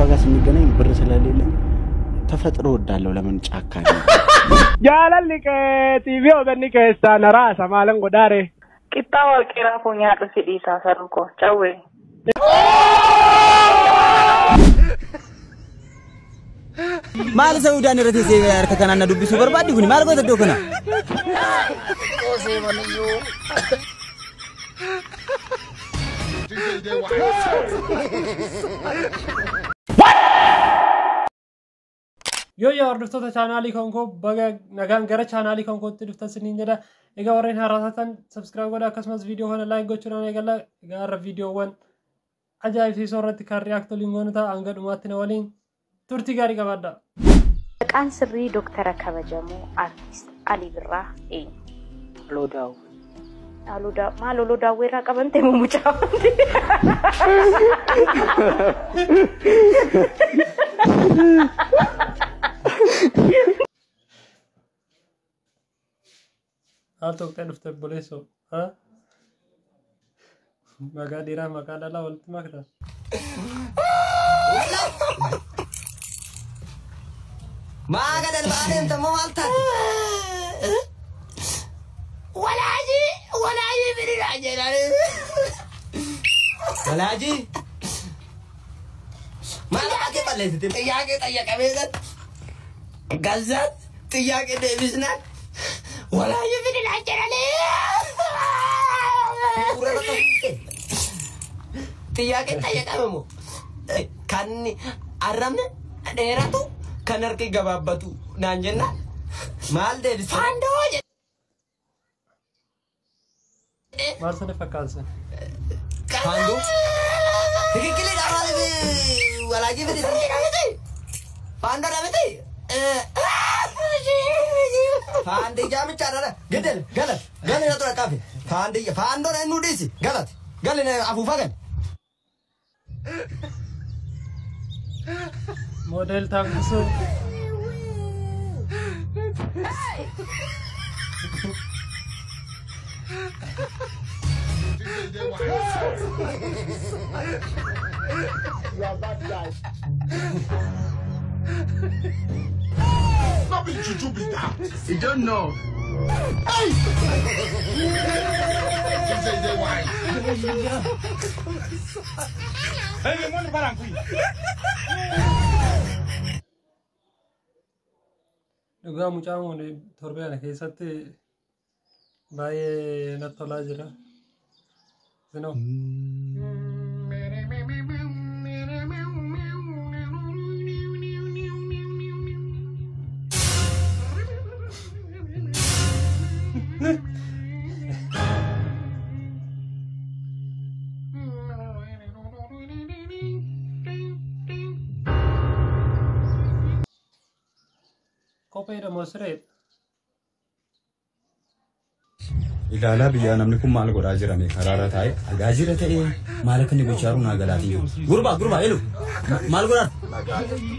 ከእሷ ጋር ስንገናኝ ብር ስለሌለኝ ተፈጥሮ እወዳለሁ። ለምን ጫካ ነው? Jaalalli keetii fi obenni keessaa na raasa maalan godhaare. Qixxaa warqee raafuu nyaadhu si dhiisaa saruu koo cawwee. Maal isa udaan irra teessee harka kanaan na dubbisuu barbaaddi kuni maal goota iddoo kana? Yoo yaa hordoftoota chaanaalii konkoo baga nagaan gara chaanaalii konkootti dhuftan siniin jedha. Egaa warreen haaraa taatan subscribe godhaa akkasumas viidiyoo kana like gochuudhaan eegala. Egaa har'a viidiyoowwan ajaa'ibsiisoo irratti kan react waliin goonu ta'a hanga dhumaatti na waliin turtii gaarii qabaadhaa. Maqaan sirrii Dooktara Kabajamoo Artiist Alii Birraa eenyu? Loodaa'u. Aloodaa maal oloodaawwee irraa qabamte moo mucaa? Haal tuqxee dhufte obboleessoo? Maqaa dhiiraa maqaa dhalaa walitti makta. Maa gadal baaneen tammoo maal taate? Walaajii walaajii fididhaa jedhanii. Walaajii? Maal akka balleessite? Xiyyaaqee xayyaqamee san gazzaan xiyyaaqee deebisnaan walaajii fididhaa jedhanii. Xiyyaaqee xayyaqame moo? Kan arrabni dheeratu kan harki gabaabbatu naan jennaan maal deebiste? Faandoo jedhe. Maal sana fakkaatse? Faandoo? Tikikkiliidha maaliif walaajii fide? Faandoodha miti? Faandiyyaa michaadha. Gidel galat gali na tura kaafe. Faandiyya faandoodha inni dhiisi galat gali na afuufaa gali. Moodel taasisuu. No be juju be that. You don't know. Hey! Dhugaa mucaan kun torbee kana keessatti baay'ee natti tolaa jira. Isinoo? Kopheedha moo sireedha? Ilaalaa biyyaa namni kun maal godhaa jira mee karaarra taa'ee dhagaa jira ta'ee maal akka inni gochaa jiru naa galaatii jiru. Gurbaa gurbaa elu maal godhaa?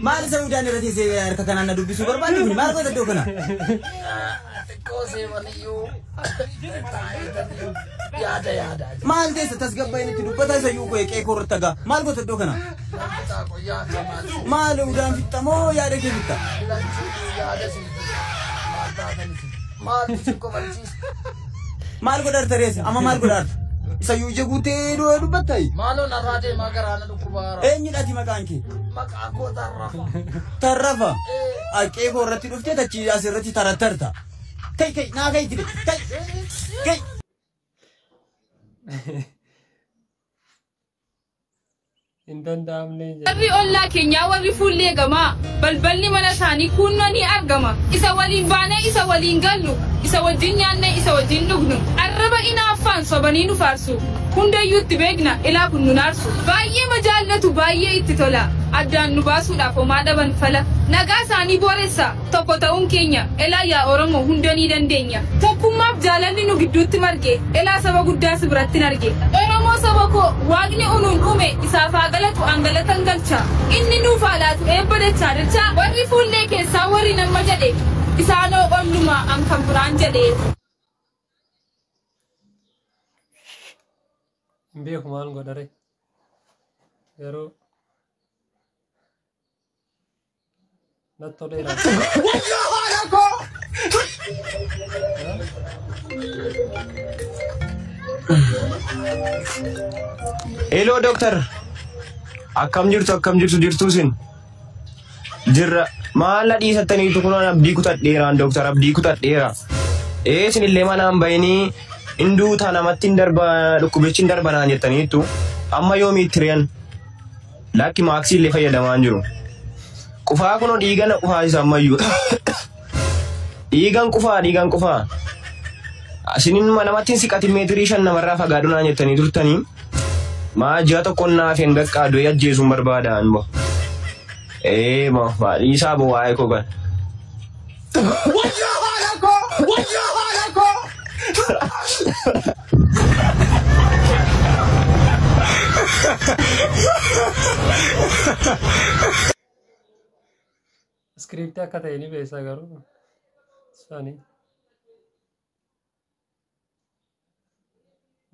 Maal isa udaan irra teessee harka kanaan na dubbisuu barbaaddi kuni maal goota iddoo kana? Xiqqoo seemaniyyuu yaada yaada. Maal teessa tasgabbaa'in itti dubbata isa iyyuu qe'ee koo irratti dhagaa maal goota iddoo kana? Maal udaan fixxa moo yaada kee fixxa? Maal si kofalchiisa? Maal godhaarta reessa? Amma maal godhaarta? Isa iyyuu ija guutee dubbattayi? Maaloo narraa deemaa garaa na dhukkubaara. Eenyudhaati maqaan kee? Maqaan koo Tarrafa. Tarrafa? Qe'ee koo irratti dhuftee tachi as irratti tarattarta. Kai kai naa kai jire kai kai. Hin danda'amne jedhe. Warri ollaa keenyaa warri fuullee gamaa balballi mana isaanii kunnoo ni argama. Isa waliin baanee isa waliin gallu isa wajjin nyaannee isa wajjin dhugnu. Arraba inaaffaan sobanii nu faarsu. Hundayyuu itti beekna ilaa kun nu naarsu. Baay'ee majaallatu baay'ee itti tola. Addaan nu baasuudhaaf homaa dhaban fala. Nagaa isaanii booressa tokko ta'uun keenya ilaa yaa Oromoo hunda ni dandeenya. Tokkummaaf jaalalli nu gidduutti marge ilaa saba guddaa si biratti hin arge. Oromoo saba koo waaqni unuun uume isaaf haa galatu an galatan galcha. Inni nuuf haa laatu eebba dachaa dachaa. Warri fuullee keessaa warri nama jedhe isaanoo ollumaa an kan biraan jedhe. Hin beeku maal godhare. Garuu Natti toleera. Wayyoo haadha koo! Hello doctor. Akkam jirtu, akkam jirtu, jirtuu isin? Jirra. Maal na dhiisattaniitu? Kun abdii kutadheeraan doctor, abdii kutadheera. Ee, isin illee manaan bayinii hinduuta, namatti hin darba, dhukkubichi hin darba naan jettaniittu. Amma yoomii itti ri'an? Lakki, maaksii illee fayyadamaa hin jiru. Qufaa kunoo dhiigana qufaasisa ammayyuu. Dhiigan qufaa, dhiigan qufaa. Isinin namatti hin siqatin, meetirii 5 namarraa fagaadhu naan jettanii turtanii. Maa ji'a tokkoon naaf hin beqqaa, du'ee ajjeesuun barbaadaan bo. Ee bo, dhiisaa bo, waa'ee koo kan. Wayyoo haadha koo! Wayyoo haadha koo! Iskiriiptii akka ta'e ni beeksisa garuu. Sani.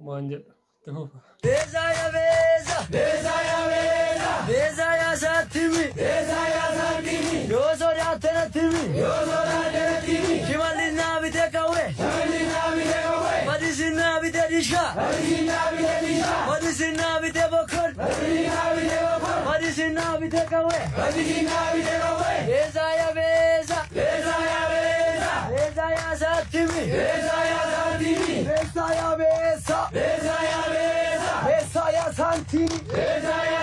Waan jedhu. Itti fufa. Beeza ya beeza! Beeza ya beeza! Beeza ya saatimi! Beeza ya saatimi! Yoo sodaatte natti himi! Yoo sodaatte natti himi! Shimallis naa bitee qawwee! Shimallis naa bitee qawwee! Badisi naa bitee dishaa! Badisi naa bitee dishaa! Badisi naa bitee bokkol! Badisi naa bitee bokkol! Badisi naa bitee qawwee! Badisi naa bitee qawwee! Beeza ya beeza! Beeza ya beeza! Beeza ya saatimi! Beeza ya saatimi! Beeza ya beeza! Beeza ya beeza! Beeza ya saantimi! Beeza ya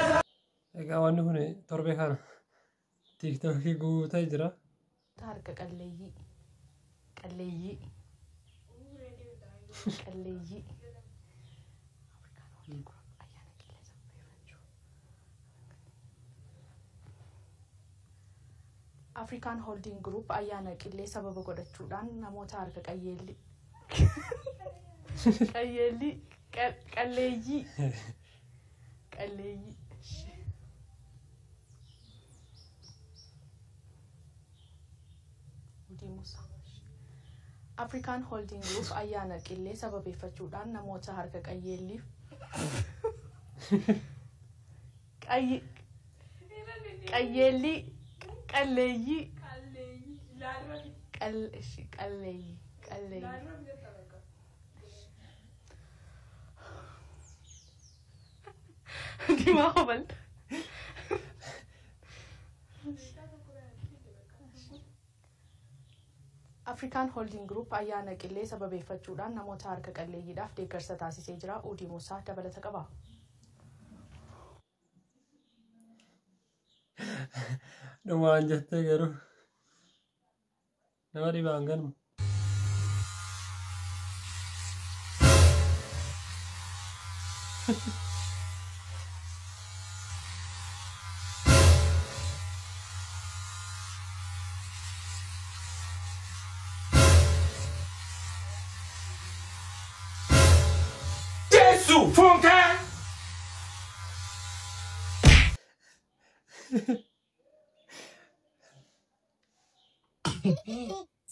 Egaa wanni kun torbee kana TikTokii guutee jira. Harka qalleeyyii, qalleeyyii, qalleeyyii. Afrikaan Holding Group ayyaana qillee sababa godhachuudhaan namoota harka qayyeellii qayyeellii qalleeyyii qalleeyyii. Musa. Afrikaan Holding Group ayyaana qillee sababeeffachuudhaan namoota harka qayyeelliif qayyeellii qalleeyyii qalleeyyii qalleeyyii. Diimaa hobal. Afrikaan Holding Group ayyaana qillee sababeeffachuudhaan namoota harka qalleeyyiidhaaf deeggarsa taasisee jira. Odii Musaa dabalata qaba. Dhumaan jettee garuu nama dhibaan ganuma. Jésù Fúnkẹ́.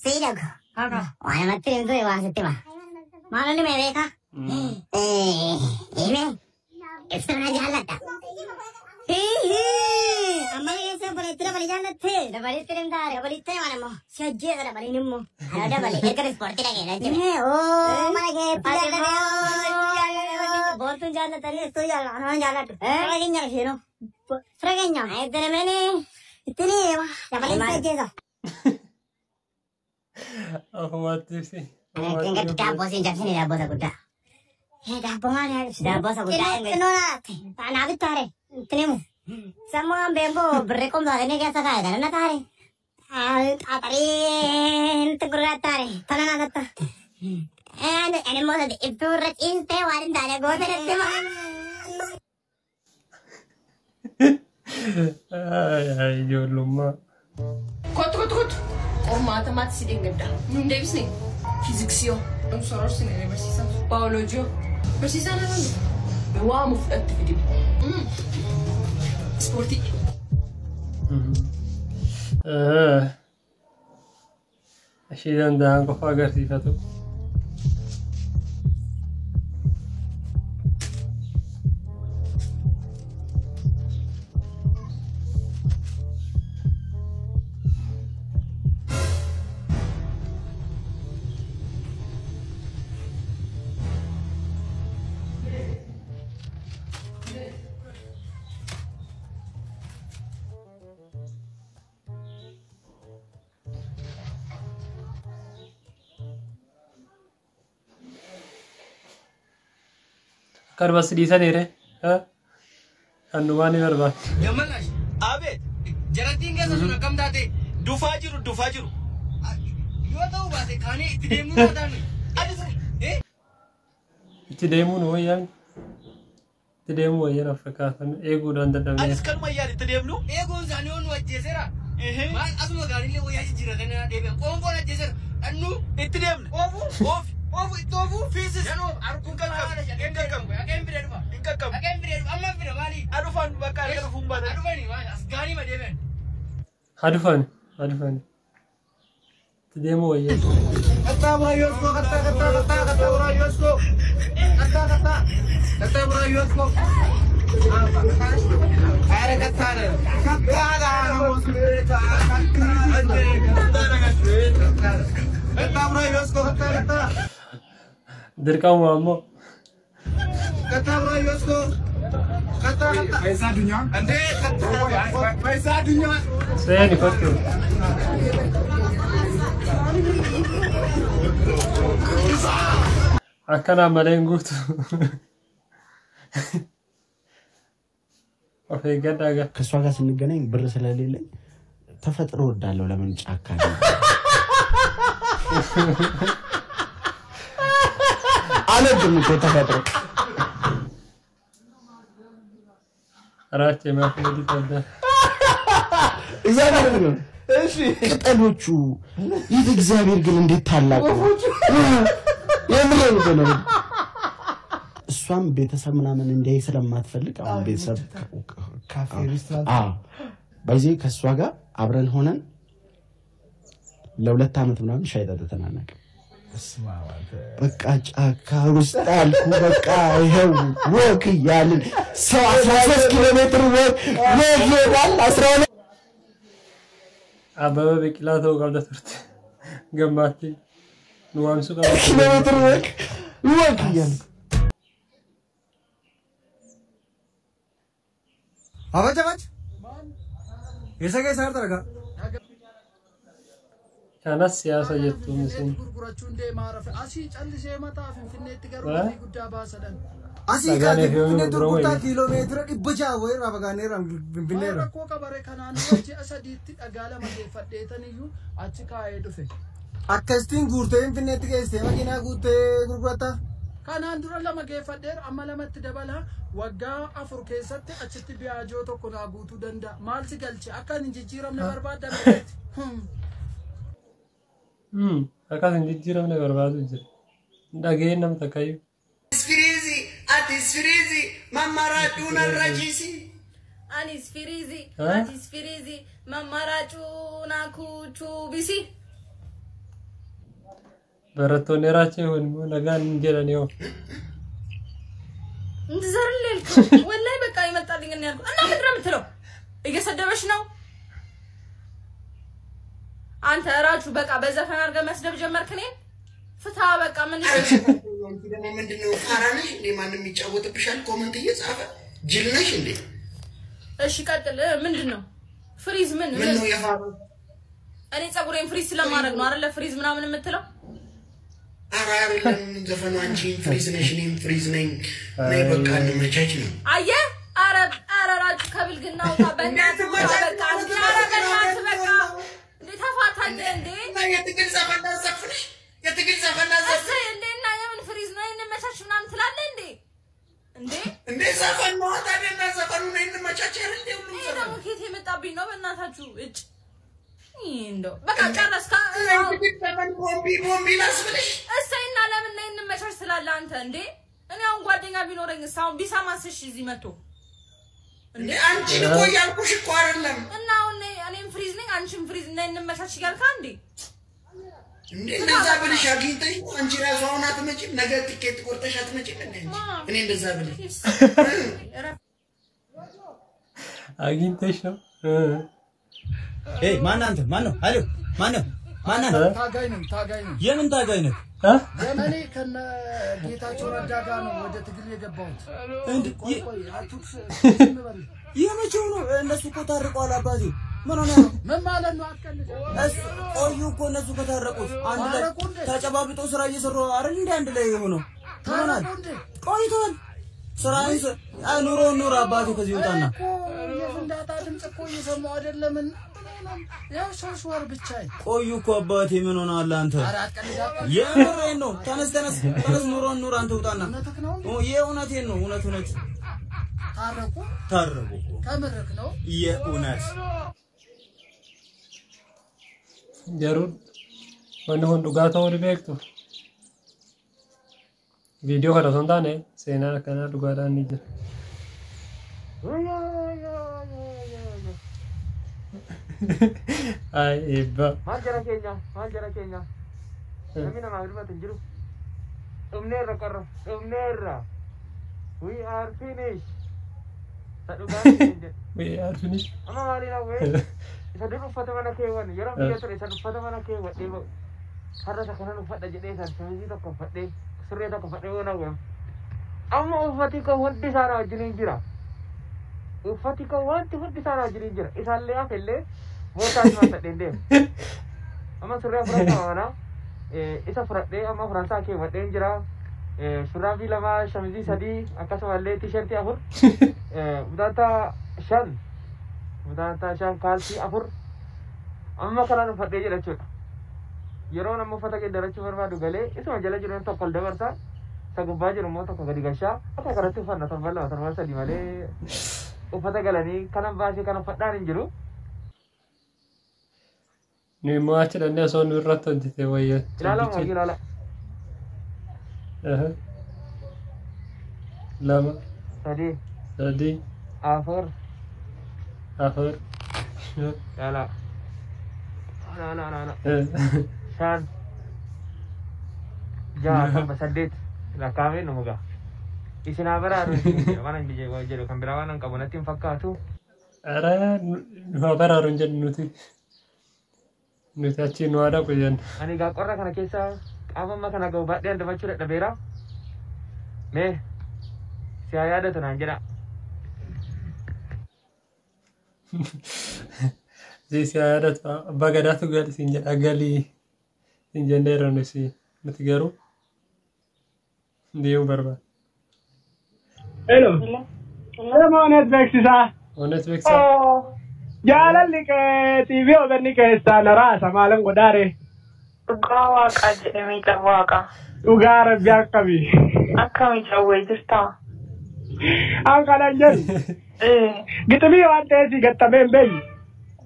Siidhagu. Waan namatti himtu waan sitti hima. Maal inni mee beekaa? Hime. Ibsa na jaalladha. Amma keessa obboleetti dabalii jaallatte. Dabalitti himtaare. Dabalitti himan immoo. Si ajjeesa dabaliin immoo. Anoo dabalee erga ispoortii dhagee na jira. Oo, mana keetti jaalladhe. Boontuun jaallatanii istuu jaalladha. Anoo jaalladhu. Fira keenya isheenoo. Fira keenya. Itti himanii. Itti ni hima. Dabaliin si ajjeesa. Ofumatti ibsi. Ingatti daabboo siin cabsini, daabboo isa guddaa. Daabboo maal yaadu? Daabboo isa guddaa. Xinnoo naatti. Naaf itti itti himu. Sammuun beemboo birrii qomsaatanii keessa kaa'e kana na taare. Xaaxarii nutti gurgurattaare. Tana naa tatta. Ani immoo sadi ibsuu irra ciistee waan hin taane goota natti hima. Ijoollummaa. Kottu, kottu, kottu. Qormaata maatii deeggadda. Nun deebisne. Fiiziksii hoo? Sororsine barsiisaa. Baayoloojii hoo? Barsiisaan haala waamu fudhatti fidi. Ispoortii. Ishee danda'an qofa agarsiifatu. Akkanuma si dhiisaniire kan dhumaa ni barbaadu. Gammalash. Abeet. Jarattiin keessa sun akkam taate? Dufaa jiru dufaa jiru. Yoo ta'u baate kaanee itti deemnuu taataani. Itti deemuun wayyaan itti deemuu wayyaan fakkaatan eeguudhaan dadhabnee. Anis kanuma yaad itti deemnu. Eeguun isaanii onu ajjeeseera. Maal asuma gaariillee wayyaa jijjiirratanii deebi'an. Qoonqoon ajjeeseera. Annu itti deemne. Oofu. Oofi. Oofu itti oofu. Fiisis. Janoo arguun qaqqabu. Hin qaqqabu. Haqeen fide dhufa. Hin qaqqabu. Haqeen fide dhufa. Amma fide maali? Adufaan bakka arga dhufuun baana. Adufani maali? As gaarii ma deebi'an. Adufani adufani. Itti deemuu wayyaan. Kattaa buraayyooskoo kattaa kattaa kattaa kattaa buraayyooskoo. Kattaa kattaa kattaa buraayyooskoo. Aare kattaa na. Kattaa na. Kattaa buraayyooskoo kattaa kattaa. Dirqama ammoo. Kattaa buraayyooskoo. Kattaa kattaa. Faayisaa addunyaa. Andee kattaa. Faayisaa addunyaa. Seeni kottu. Akkanaan malee hin guutu. Of eeggadhaa gaa. ከእሷ ጋር ስንገናኝ ብር ስለሌለኝ ተፈጥሮ እወዳለሁ። ለምን ጫካ ነው? አልወድም እኮ ተፈጥሮ። Raachee maaf gadi qabda. እግዚአብሔር ነው። እሺ ቅጠሎቹ ይህ እግዚአብሔር ግን እንዴት ታላቅ ነው! የምሬን እኮ ነው። እሷም ቤተሰብ ምናምን እንዲያይ ስለማትፈልግ አሁን ቤተሰብ ካፌ ሬስቶራንት አዎ በዚህ ከእሷ ጋር አብረን ሆነን ለ2 ዓመት ምናምን ሻይ ጠጥተን አናውቅም። በቃ ጫካ ውስጥ አልኩ በቃ ይኸው walk እያልን ሰው 13 ኪሎ ሜትር walk walk ይሄዳል 12 Abbabaa Biqilaa ta'uu qabda turte. Gammaatti nu waamsuu qabda. ኪሎ ሜትር walk walk እያልን አበጭ አበጭ Eessa keessa argaa? Kanas siyaasa jettuun isin. Gurgurachuun deemaa rafe asii callisee mataa Finfinneetti garuu gatii guddaa baasadhan. Asii kaatee Finfinnee gurgurtaa kiiloomeetira 600 wayirraa fagaanneerra Finfinneerra. Rakkoo qabare kanaan dura ji'a 3tti dhagaa 2 geeffadheetaniyyuu achi kaa'ee dhufe. Akkasitiin guurtee Finfinneetti geessitee makiinaa guuttee gurguratta? Kanaan dura 2 geeffadheera amma 2tti dabala waggaa 4 keessatti achitti biyaajoo tokko naa guutuu danda'a. Maal si galche akka hin jijjiiramne barbaadda beekti. Akkas hin jijjiiramne barbaadu jira. Dhageen nam takkayyuu. Firiizi atis firiizi mammaraadhuu narra ciisi. Anis firiizi atis firiizi mammaraachuu naa kuchuu bisi. Barattoonni raachee kun immoo nagaan hin jedhan yoo. እንትዘርልል ወላሂ በቃ ይመጣልኝ ነው ያልኩት። እና ምንድን ነው የምትለው? እየሰደበሽ ነው አንተ እራችሁ በቃ በዘፈን አድርገህ መስደብ ጀመርክ። እኔን ፍታ በቃ ምን ምንድነው? ፋራ ነሽ እንዴ? ማንም ይጫወትብሻል comment እየጻፈ ጅል ነሽ እንዴ? እሺ ቀጥል። ምንድን ነው freeze? ምን ምን ነው የፋራ? እኔ ፀጉሬን freeze ስለማድረግ ነው አይደለ? freeze ምናምን የምትለው ኧረ አይደለም ዘፈኑ። አንቺም freeze ነሽ እኔም freeze ነኝ። ነይ በቃ እንመቻች ነው። አየህ፣ ኧረ ኧረ እራችሁ ከብልግና ውጣ በእናትህ በቃ ኧረ በእናትህ በቃ እንዴ ተፋታኝ እንዴ! የትግል ዘፈን ላዘፍንሽ፣ የትግል ዘፈን ላዘፍንሽ እንዴ! እና የምን freeze ነው እንመቻች ምናምን ትላለህ እንዴ? እንዴ እንዴ ዘፈን ነው ታዲያ። እና ዘፈኑ ነው እንመቻች አይደል እንዴ? ሁሉም ይሄ ደግሞ ከየት የመጣብኝ ነው? በእናታችሁ እጭ እንደው በቃ ጨረስካ። ቦምቢ ቦምቢ ላስብልሽ። እሰይ እና ለምን ነይ እንመቻች ትላለህ አንተ እንዴ? እኔ አሁን ጓደኛ ቢኖረኝ አሁን ቢሰማስ? እሺ እዚህ መጥቶ እንዴ አንቺን እኮ እያልኩሽ እኮ አይደለም። እና አሁን እኔም freeze ነኝ አንቺም freeze ነኝ እንመቻች እያልካ እንዴ? እንዴ እንደዛ ብልሽ አግኝተሽ አንቺ ራሱ አሁን አትመጪም? ነገ ትኬት ቆርጠሽ አትመጪም እንዴ? እኔ እንደዛ ብልሽ አግኝተሽ ነው። ኤይ ማን አንተ? ማን ነው? አሎ ማን ነው? ማን አንተ? ታጋይ ነኝ ታጋይ ነኝ። የምን ታጋይ ነህ? እኔ ከነ ጌታቸው ረዳ ጋር ነው ወደ ትግል የገባሁት። እንዴ የመቼው ነው? እነሱ እኮ ታርቀዋል አባቴ። ምን ሆነህ ነው? ምን ማለት ነው? አትቀልድ። ቆዩ እኮ እነሱ ከታረቁት አንድ ላይ ተጨባብጠው ስራ እየሰሩ አይደል እንደ አንድ ላይ የሆነው። ምን ሆናል? ቆይተዋል። ስራህን ኑሮውን ኑር አባቴ። ከዚህ ውጣና የፍንዳታ ድምፅ እኮ እየሰማሁ አይደለምና ያው 3 ወር ብቻዬን ቆዩ እኮ አባቴ። ምን ሆነሃል አንተ? የምሬን ነው። ተነስ ተነስ ተነስ፣ ኑሮውን ኑር አንተ። ውጣና። የእውነቴን ነው። እውነት እውነት ታረቁ ታረቁ እኮ ከምርክ ነው የእውነት። Garuu wanni kun dhugaa ta'uu ni beektu. Viidiyoo kana osoo hin taane seenaan akkanaa dhugaadhaan ni jira. Ay eebba. Maal jara keenya, maal jara keenya. Namni namaa hirmatu hin jiru. Dhumneerra qorra, dhumneerra. We are finished. Isa dhugaa hin jedhu. We are finished. Amma maaliin hawwee? Isa dur uffata mana keewwan yeroo biyya ture isa uffata mana keewwadhee ba'u. Har'a isa kanan uffadha jedhee isaan shamizii tokko uffadhee surree tokko uffadhee waan hawweem. Amma uffati koo hundi isaa na wajjiniin jira. Uffati koo wanti hundi isaa na wajjiniin jira. Isaallee hafellee bootaa isaa uffadheen deema. Amma surree afuran qaba manaa. Isa fudhadhee amma afuransaa keewwadheen jira. Shurraabii 2, shamizii 3, akkasumallee tiishartii 4, mutaantaa 5, mutaantaa 5, kaalsii 4 amma kanaan uffadhee jira jechuudha. Yeroo nama uffata geeddarachuu barbaadu galee isuma jala jiru tokko ol dabarsa, isa gubbaa jiru immoo tokko gadi gashaa. Akka kanatti uffanna torban 2, torban 3 malee uffata galanii kanan baasee kan uffadhaan hin jiru. Nu immoo achi dhannee osoo nu irratti hojjete wayya. Ilaala moo ilaala. 2 3 3 4 4 Ilaala. Ala ala ala. 5 6 7 8 lakkaa'amee nu mugaa. Isin haa baraaru waan hin jedhu kan biraa waan hin qabu natti hin fakkaatu. Ara nu haa baraaru hin jennu nuti. Nuti achi nu haa dhaqu jenna. Ani egaa qorra kana keessa qaama amma kana ga'u baadhee handafachuu dadhabeera. Mee si haa yaadatu naan jedha. Si haa yaadatu abbaa gadaatu gali siin jedha galii siin jenneerra nuti nuti garuu deemuu barbaada. Hello. Moonet beeksisaa. Moonet beeksisaa. Jaalalli keetii fi obenni keessaa na raasa maalan godhaare. Dhugaa waaqaa jedhamee cawwaaqa. Dhugaa rabbi akkamii. Akkamii cawwee jirtaa? An kanan jedhu. Giximii waan ta'eef si gattamee hin beekne.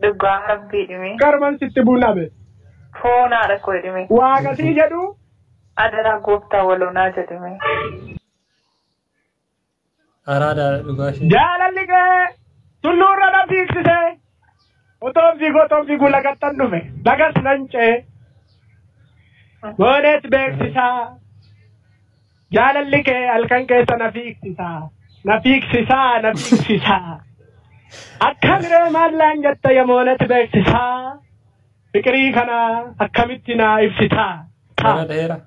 Dhugaa rabbii dhimee. Karman sitti buuname. Foonaadha koo dhimee. Waaqa sii jedhu. Adaraa gooftaa waloonaa jedhame. Araadaadha dhugaa ishee. Jaalalli kee tulluurra na fiigsisee. Otoon fiiguu otoon fiiguu lagattan dhufe. Lagas nan ce'e. Moonet beeksisaa. Jaalalli kee halkan keessa na fiigsisaa. Na fiigsisaa na fiigsisaa. Akkamiree maallaan jetta yaa moonet beeksisaa. Fiqirii kana akkamitti naa ibsitaa. Kana dheera.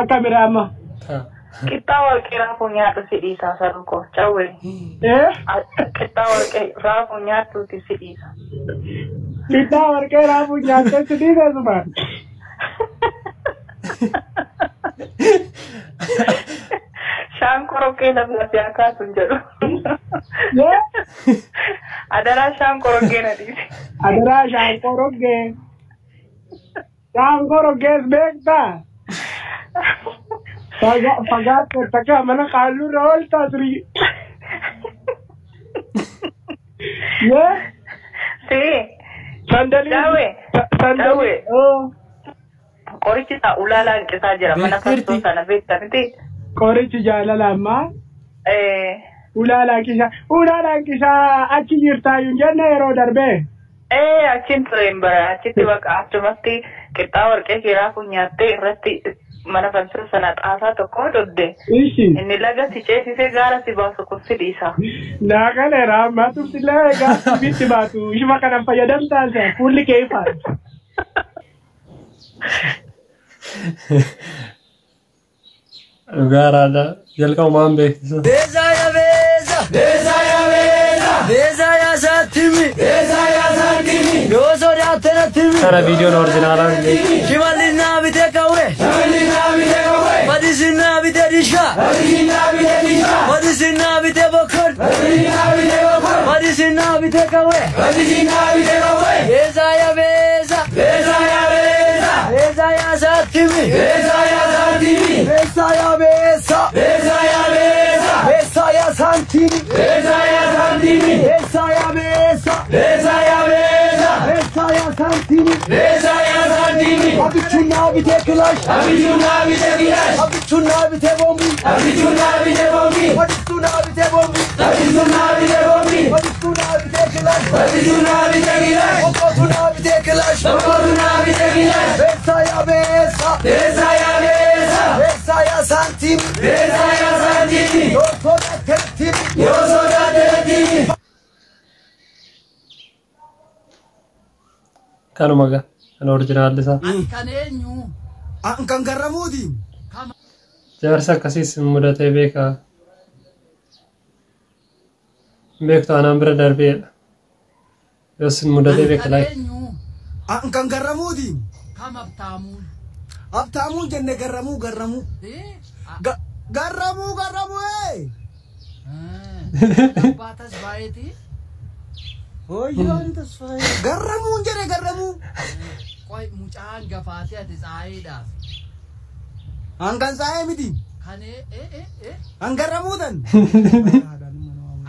Akkamiree amma. Qixxaa warqee raafuu nyaadhu si dhiisaa saruu koo cawwee. Qixxaa warqee raafuu nyaadhuuti si dhiisa. Qixxaa warqee raafuu nyaattee si dhiisa sumaan. Shaan korokkee lafna si akaasu hin jedhu. Adaraa shaan korokkee na dhiise. Adaraa shaan korokkee. Shaan korokkees beektaa? Fagaatte takka mana qaalluurra ooltaa turii. Si. Sandalii. Daawwee. Sandalii. Qorichi isaa ulaa laanqisaa jira mana farsoo sana beektaa miti. Qorichi jaalala ammaa. Ulaa laanqisaa. Ulaa laanqisaa achi jirtaayyuu hin jenne yeroo darbee. Achiin ture hin bara achitti baqa achumatti qixxaa warqee kiraa kun nyaattee irratti mana farsoo sana xaasaa tokko dodde. Inni laga si ceesisee gaara si baasu kun si dhiisa. Naa galeera ammaa tursillee gaafa bitti baatu ishuma kanan fayyadamtaan sana fuulli kee ifaan. Dhugaa araada jalqabumaan beeksisa. Beezaa yaa beeza. Beezaa yaa beeza. Beezaa yaa saatimi. Beezaa yaa saatimi. Yoo sodaatte natti himi. Kana viidiyoon orjinaalaa hin beeku. Shimallis naa bitee qawwee. Shimallis naa bitee qawwee. Badisinnaa bitee dishaa. Badisinnaa bitee dishaa. Badisinnaa bitee bokkol. Badisinnaa bitee bokkol. Badisinnaa bitee qawwee. Badisinnaa bitee qawwee. Beesaa yaa beesa. Beesaa yaa beesa. Beesaa yaa saatimi. Beesaa yaa saatimi. Beesaa yaa beesa. Beesaa yaa beesa. Beesaa yaa saantimi. Beesaa yaa saantimi. Beesaa yaa beesa. Beesaa yaa beesa. Beesaa yaa saantimi. Beesaa yaa saantimi. Abichunnaa bitee kilaash. Abichunnaa bitee kilaash. Abichunnaa bitee bombii. Abichunnaa bitee bombii. Wadistuunaa bitee bombii. Abichunnaa bitee bombii. Wadistuunaa bitee kilaash. Wadistuunaa bitee kilaash. Okkootunaa bitee kilaash. Okkootunaa bitee kilaash. Beesaa yaa beesa. Beesaa yaa beesa. Beesaa yaa saantimi. Beesaa yaa saantimi. Yoo sodaatee Yoo sodaatee Kanuma gaa kan originaalli isaa. Kan eenyu? Kan garramuuti. Jaarsa akkasiis mudatee beekaa. Beektu anaan bira darbeedha. Yoo sin mudatee beekta laayik. Kan garramuuti. Kam Abtaamuun? Abtaamuun jenne garramuu garramuu. Garramuu garramuu ee. Abbaa Tasfaayeeti. Hoyyaan Tasfaayee. Garramuun jedhe garramuu. Qoy mucaa hangafaatee ati tsaayeedhaaf. Hangan tsaayee miti. Kan Hangarramuu tan.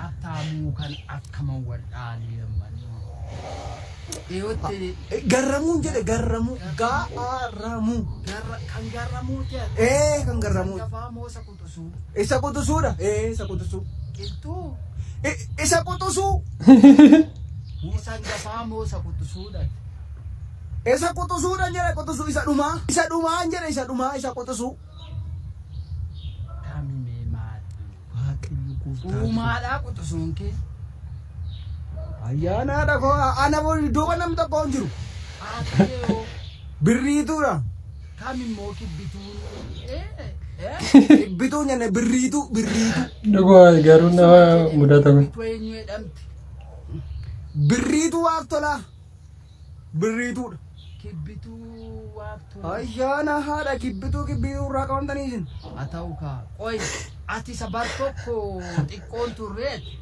Abtaamuu kan akkaman wal dhaalee ammanii. Dhiyootti. Garramuun jedhe garramuu. Gaarramuu. Kan garramuu ta'e. Ee kan garramuu. Hangafaa moo isa quxisuu? Isa quxisuudha. Ee isa quxisuu. Qilxuu. Isa quxisuu. Isa hangafaa moo isa quxisuudha? Isa quxisuudha jedhe quxisuu isa dhumaa. Isa dhumaa jedhe isa dhumaa isa quxisuu. Kamimee maal? Waaqayyo gooftaa. Uumaadhaa quxisuun kee. Ayyaanaadha koo ana duuba namni tokko hin jiru. Birriituudha. Kamimmoo kibbituun. Kibbituun jenne birriituu birriituu. Dhuguma garuu nama mudata kun. Kibbituu eenyu jedhamti? Birriituu waaf tolaa. Birriituudha. Kibbituu waaf tolaa. Ayyaana haadha kibbituu kibbituu irraa qabamtanii isin. Haa ta'u kaa. Qoy ati isa bar tokko xiqqoon turreeti.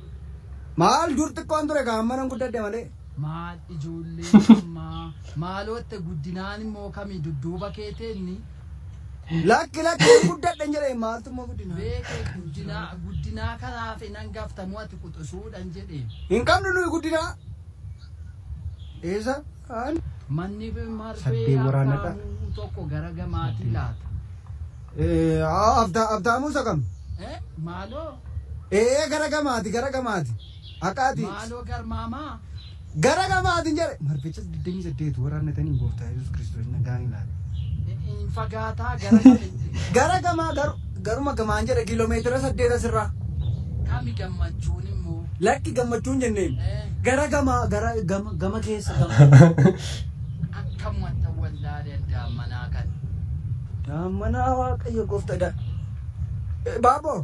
Maal dur xiqqoon ture gaa amma nan guddadhe malee. Maal ijoollee ammaa maalootte guddinaan immoo kamii dudduuba keeteenni. Lakki lakki guddadhe jedhe maaltu immoo guddinaa. Beekee guddinaa guddinaa kanaaf hin hangaftamu ati quxisuudhan jedhe. Hin qabnu nuyi guddinaa. Eessa? Manni marfee Saddee waraanadha. Abtaamuu tokko gara gamaatii laata. Abtaamuu isa kam? Maaloo? Ee gara gamaati gara gamaati. Akkaati. Maaloo garmaamaa? Gara gamaatiin jedhe. Marficha 28 waraannatanii gooftaa Yesuus Kiristoos nagaan ilaala. Hin fagaataa gara kamitti? Gara gamaa garuma gamaan jedhe kiiloomeetira 8 asirraa. Kami gammachuun immoo? Lakki gammachuun jenneen. Gara gamaa gara gama gama keessa gama. Akkam wanta wallaalee daammanaa kan. Daammanaa waaqayyo gooftaadha. Baaboo.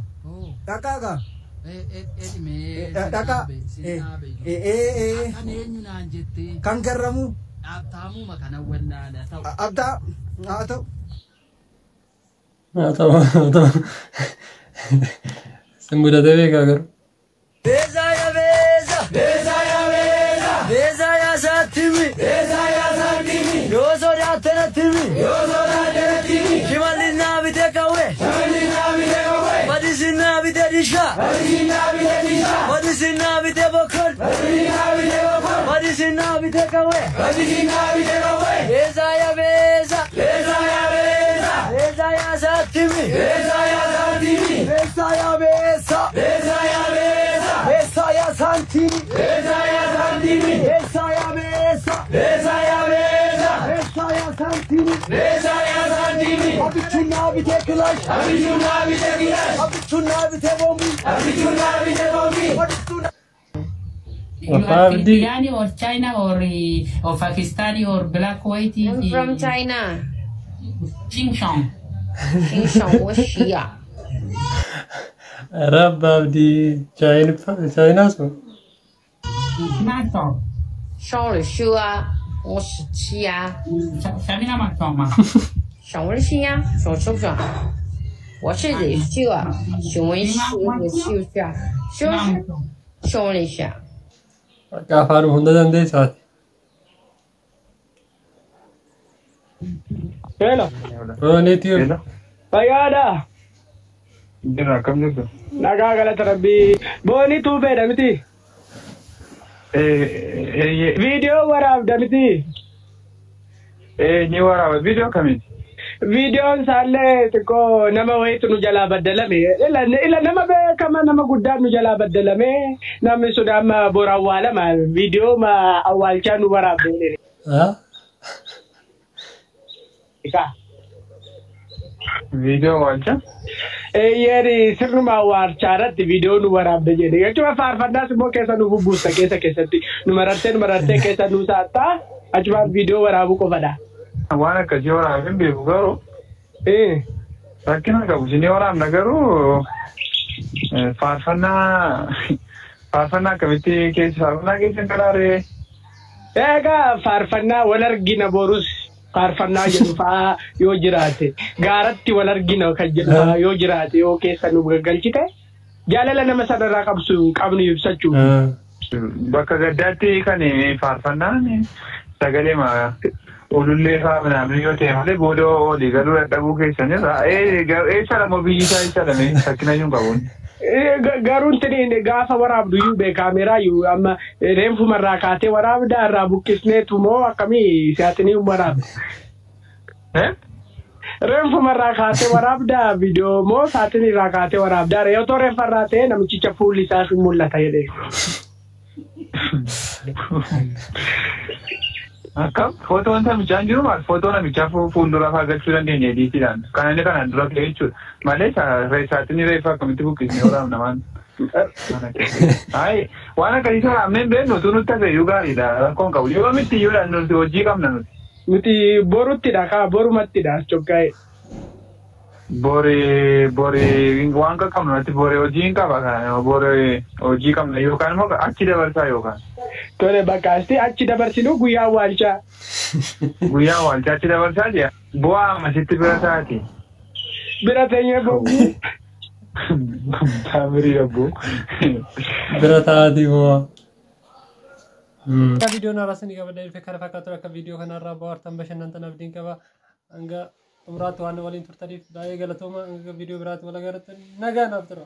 Dhaqaa gaa. Dhaqaa. Kan eenyu naan jettee? Kan garramuu. Abtaamuma kana wallaala ta'u. Abtaa haa ta'u. Haa ta'u haa ta'u. Sin mudatee beekaa garuu. Beesaa yaa beesa. Beesaa yaa beesa. Beesaa yaa saatimi. Beesaa yaa saatimi. Yoo sodaatte natti himi. Yoo sodaatte natti himi. Shimallis naa bitee qawwee. Shimallis naa bitee qawwee. Badisinnaa bitee dishaa. Badisinnaa bitee dishaa. Badisinnaa bitee bokkol. Badisinnaa bitee bokkol. Badisinnaa bitee qawwee. Badisinnaa bitee qawwee. Beesaa yaa beesa. Beesaa yaa beesa. Beesaa yaa saatimi. Beesaa yaa saatimi. Beesaa yaa beesa. Beesaa yaa beesa. Beesaa yaa saantimi. Beesaa yaa saantimi. Beesaa yaa beesa. Beesaa yaa beesa. Beesaa yaa saantimi. Beesaa yaa saantimi. Abichunnaa bitee kilaash. Abichunnaa bitee kilaash. Abichunnaa bitee bombii. Abichunnaa bitee bombii. Wadistuunaa. You are Filipino or China or Pakistani or black white? I'm from China. Xinjiang. Xinjiang, 我需要。 Rabba Abdii Chaayinaas moo? 哪种？上了学啊，我17啊。下面那么壮吗？上我的心呀，上是不是？我是李秀啊，询问秀秀下，秀秀一下。 Akka afaanuma hunda dandeessaati. Hello. Rooniitii. Fayyaadha. Jira akkam jirtu? Nagaa galata rabbii. Boonii tuubeedha miti. Viidiyoo waraabda miti. Ni waraaba. Viidiyoo akkamiiti? Viidiyoon isaallee xiqqoo nama wayiitu nu jalaa baddalame. Ila nama beekama nama guddaan nu jalaa baddalame. Namni sun amma bor awwaalama. Viidiyoo ma awwaalchaa nu waraabde. Viidiyoo awwaalchaa? Eeyyeen sirnuma awwaalchaa irratti viidiyoo nu waraabde jedhe. Jechuun faarfannaas immoo keessa nu bubbuusta keessa keessatti. Nu marartee nu marartee keessa nu saattaa achumaan viidiyoo waraabuu qofadha. Waan akkasii waraabee hin beeku garuu. Rakkina qabu isin waraabna garuu faarfannaa faarfannaa akkamitti keessa faarfannaa keessa hin karaaree. Egaa faarfannaa wal argina borus faarfannaa jedhu fa'aa yoo jiraate gaaratti wal argina kan jedhu fa'aa yoo jiraate yoo keessa nu gaggalchite jaalala nama sanarraa qabsu qabnu ibsachuu. Bakka gaddaatti kan faarfannaan sagalee ulullee fa'aa minaamin yoo ta'e malee booda olii galuu dadhabuu keessanirra eessa lamoo biyyi isaa eessa lamee rakkina iyyuu hin qabuun. Garuu tini gaafa waraabdu iyyuu bee kaameeraa iyyuu amma reenfumarraa kaatee waraabdaa irraa buqqisneetu moo akkamii siyaatinii waraabda? Reenfumarraa kaatee waraabdaa viidiyoo moo saatinii irraa kaatee waraabdaa yoo ta'u reenfarraa ta'e namichicha fuulli isaa hin mul'ata jedhee. Akkam footoon namichaa hin jiru maal footoo namichaa fuuldura fa'aa galchuu dandeenya ediitiidhaan kan inni kanaan dura ka'e jechuudha malee saaxinii reeffa akkamitti buqqisnee waraabna waan. Ayi waan akkasii waraabnee hin beeknu utuu nutti hafe iyyuu gaariidha rakkoon qabu yoo miti iyyuudha nuti hojii qabna nuti. Nuti boruttidha kaa borumattidha as coggaa'e. Bori bori waan qabnu natti bori hojii hin qaba kana bori hojii qabna yookaan immoo achi dabarsaa yookaan. Tole bakka asti achi dabarsinu guyyaa awwaalchaa. Guyyaa awwaalchaa achi dabarsaa jira. Bu'aa ammasitti bira taati. Bira teenyee bobbuu. Taamirii abboo. Bira taati bu'aa. Akka viidiyoon haaraa isinii qabadhee dhufe kana fakkaatu akka viidiyoo kanarraa bohaartan bashannantan abdiin qaba. Hanga xumuraatti waan waliin turtaniif baay'ee galatooma. Hanga viidiyoo biraatti wal agarratti nagaa naaf tura.